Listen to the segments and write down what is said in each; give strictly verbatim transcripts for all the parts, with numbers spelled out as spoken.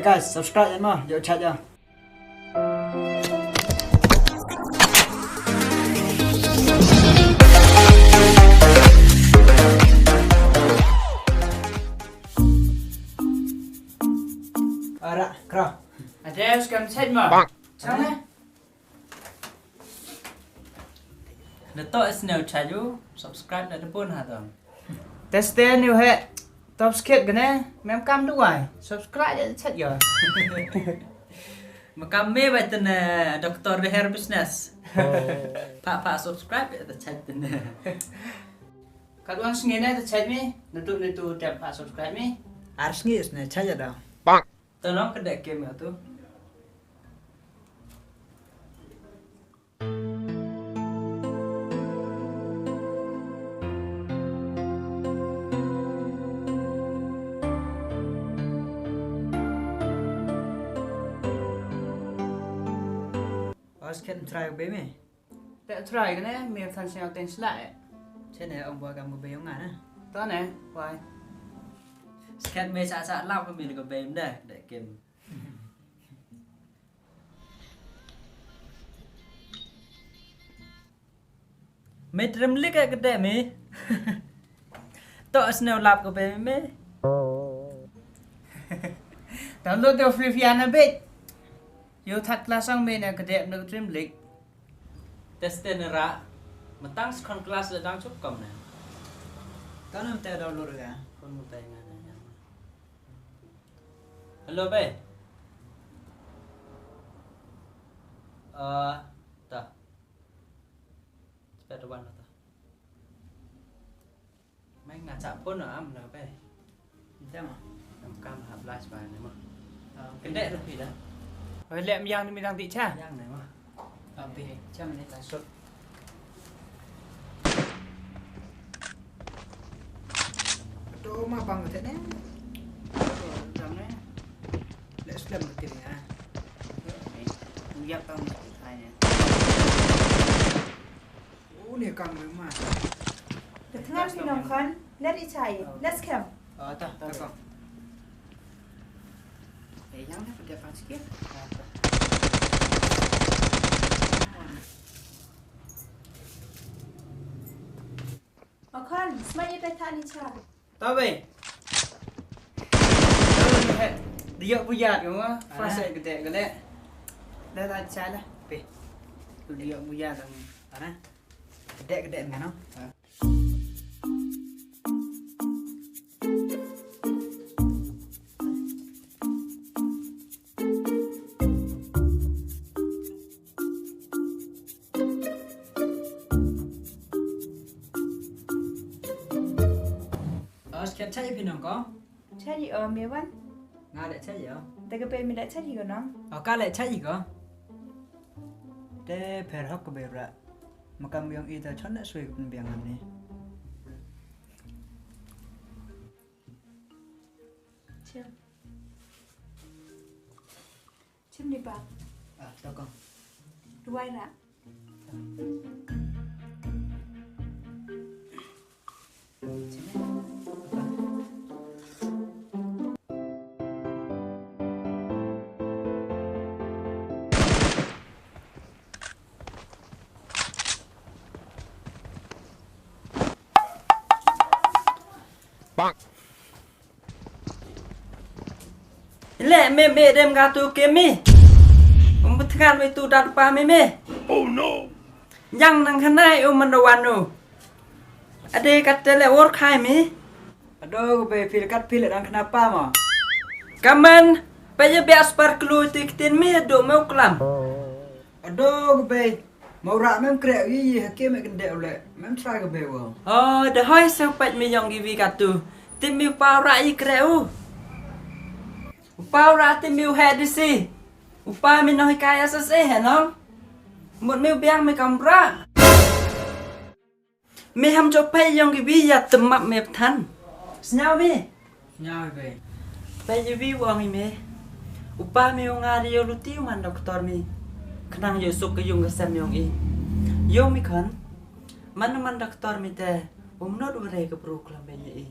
Guys, subscribe ya ma, yow chait ya. Ara, kra. Ada, skhem chait ma. Chang eh? Na to is new chaju, subscribe na depon ha to. Test new he, top skit gane, mem kam duwai, subscribe ya chait yo. Makam me ba tene, doctor de hair business. Pa, pa subscribe ya chait tene. Katwan sngi ne te chait mi, natu natu tep pa subscribe mi. Ar sngi is ne chait ya da. Bang. Tolong ka dek kem ya tu. Os ken try be me. Te try kane, me than sñiaw ten sla eh. Chene ong bua kam ko be yong nga na. To ne, wai. Skat me sa sa lap ko me ko be mda, de kem. Me trim lik eh kede me. To sñiaw lap ko be me. Download the free Fiana bit. Yo that class ang me na kede no trim lik. Test na ra. Matang second class da dang chup kam na. Tanam te download ga. Kon mu tai nga na. Hello, be. Ah, ta. Spet wan ta. Mai nga cha phone am na, be. Jama. Am kam ha blast ba ne ma. Kende ru phi da. Oi, le yang ni mi dang ti cha. Yang ne ma. Am ti cha ne ta sut. To ma bang te ne. Jam ne. Le slem te ne. Yap bang te ne. Uni kam ma. Te tngan phi nongkhan, let i chai, let's come. Ah, ta, ta ko. Eh, yang na pada pang sikit. Ah, ta. Nongkhan, smai i pe tha ni cha. Tau be. Diok buyat ko ma. Fasa gede gede. Dah tak salah. Pe. Diok buyat ang. Ana. Gede gede ngano. Os, kat chai phi nong ko? Chai o me wan. Nga le chai o. Te ka pe mi le chai ko nong. O ka le chai ko. Te pher hok ka be ra. Makam yong i ta chon na sui ka pynbiang ni. Chim. Chim ni ba. Ah, tokong. Duwai ra. Bang. Le me me dem ka tu ke mi. Um btngan me tu dat pa me me. Oh no. Yang nang khanai um mano wanu. Ade kat te le wor khai mi. Ado ko be pil kat pil dang khna pa mo. Kaman, pa ye be aspar klu ti ktin mi do me uklam. Ado ko be. Mo ra mem kre yi yi ha ke me kende u le. Mem try ko be wo. Oh, da hoi sa pat mi yong ki wi katu. Tip mi pa ra yi kre u. U pa ra tip mi u he di si. U pa mi no hi kaya sa se he no. Mut mi u biang mi kam ra. Me ham cho pei yong ki wi ya temap me pthan. Sñiaw mi. Sñiaw i bei. Pei i wi wang i me. U pa mi u nga di yo luti u man doktor mi. Khnang yo suk ka yung ka sem yong i. Yo mi khan. Man u man doktor mi te. Um not u re ka bru klam be ni i.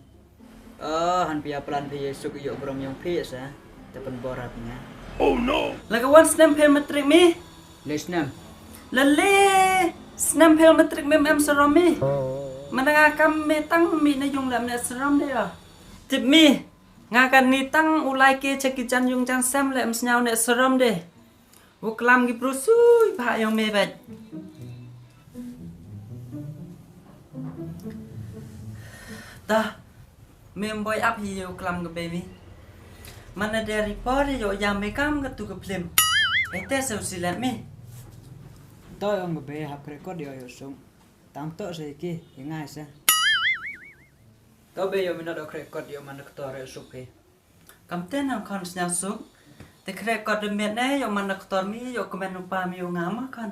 Ah, han pia plan phi yo suk yo brom yong phi sa. Te pynbor ha phi nga. Oh no! La ka wan snem fail matric mi? Le snem. La le snem fail matric mi em sarom mi. Mana nga kam me tang mi na yung le em ne sarom de ya. Tip mi, nga kani tang u lai ke cha ki jan yung jan sem le em sñiaw ne sarom de. U klam ki bru sui bha yong me bait. Ta, me em boi ap hi u klam ka bei mi. Mana de report yo ya me kam ka tu ka film. Ete se u silet mi. To yong ka bei hap krekot yo yo sung. Tang to se ki, i ngai se. To bei yo mi na do krekot yo man doktor yo suk hi. Kamte nang khon sñiaw suk. Te krekot de miet ne yo man doktor mi yo kmen u pa mi yo nga ma khon.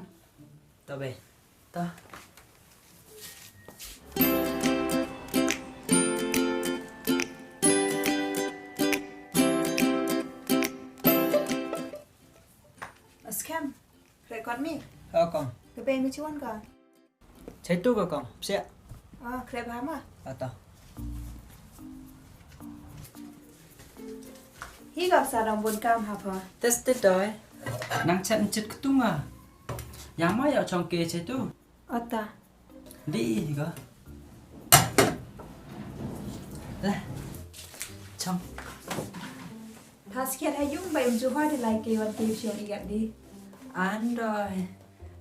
To bei. To. Skhem, krekot mi. Ha kong. Ka bei mi chiwan ka. Chaitu ka kong, psiah. Ah, kre bha ma. Ata. Hi ka sa dang bun kam ha pha. Test te doi. Nang chat chat ktung a. Ya ma ya chong ke chaitu. Ata. Di hi ka. Le. Chong. Pha skhiat ha yung ba im ju hoi de lai ke wan ke siong i gat di. An doi.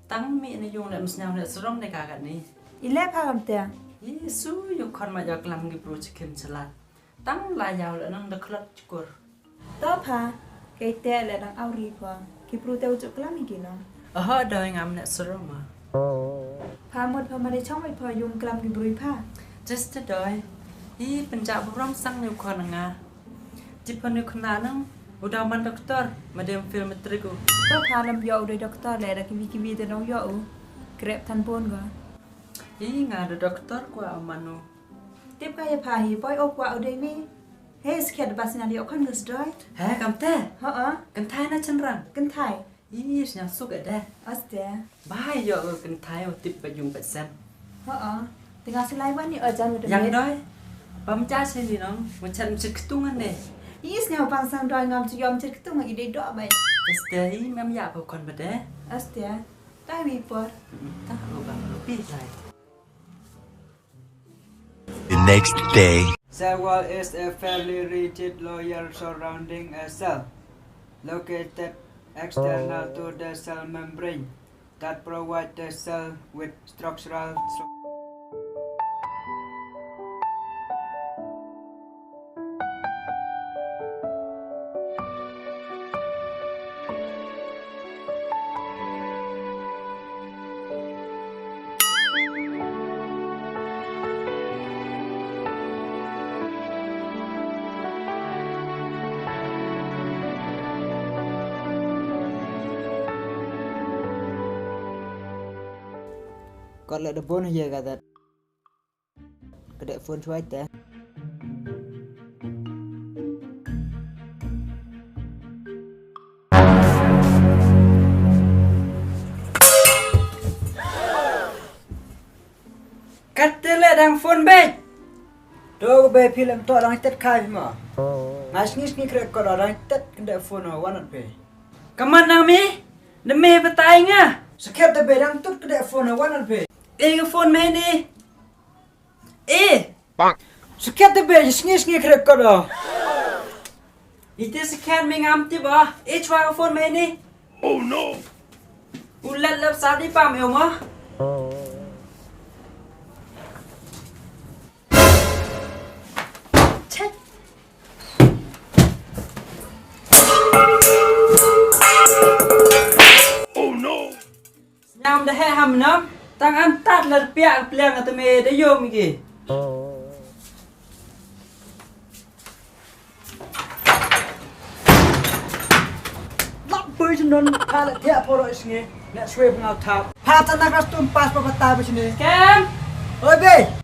Tang mi na yung le em sñiaw le sarom de ka gat ni. I le pha kam te. I su yung khon ma ya klam ki bru chikim chalat. Tang la yaw le nang da khlot chukur. To pha, kei te le nang au ri pha. Ki bru te u ju klam i ki nong. Aha doi ngam ne sarom ma. Pha mut pha ma de chong i pha yung klam ki bru i pha. Just a doi. I pynjah burom sang ne u khon nga. Tip pha ne khon nang, u daw man doktor, ma dem fail matric u. To pha lam yo u doi doktor le da kiwi kiwi te nong yo u. Krep than bun ga. I nga da doktor kwa u man u. Tip ka ya pha hi, boi o kwa u doi mi. He skhiat ba sñiaw yo khon ngus doi. He kam te? Ha a. Kynthai na chynrang? Kynthai. I sñiaw suk e de. Aste. Bai yo kynthai o tip ba yung ba sem. Ha a. Te nga silai wan ni o jan u de. Yang doi. Bam cha se ni nong. Wa chan chit ktung ane. I sñiaw bang sang doi ngam chu yom chit ktung i de do bai. Aste i mem ya ko khon ba de. Aste. Tai wi por. Ta o bang lo pi tai. The next day. Cell wall is a fairly rigid layer surrounding a cell, located external to the cell membrane that provide the cell with structural stru- Kot le da bun ha ye ka dat. Ka dek phone chwa te. Kat te le dang phone bek. To ko be film to dang tet khai ma. Nga sngi sngi krek ko dang tet kende phone wan at pe. Kaman nang mi, ne me batai nga. Sakhet te be dang tut kende phone wan at pe. E ka phone me ni. E. Sakhet te be sngi sngi krek ko da. Ite sakhet me ngam tip ba. E chwa ka phone me ni. Oh no. U lat lap sa di pam yo ma. Chet. Oh no. Sñiaw da he ham nam, tang an tat lar piak pliang ate me da yom ki. Lap bui jin don pha la thiah poro isngi, na swe pha ngau thap. Pha ta na ka stum pas pa pata bui sini. Kem! Oi be!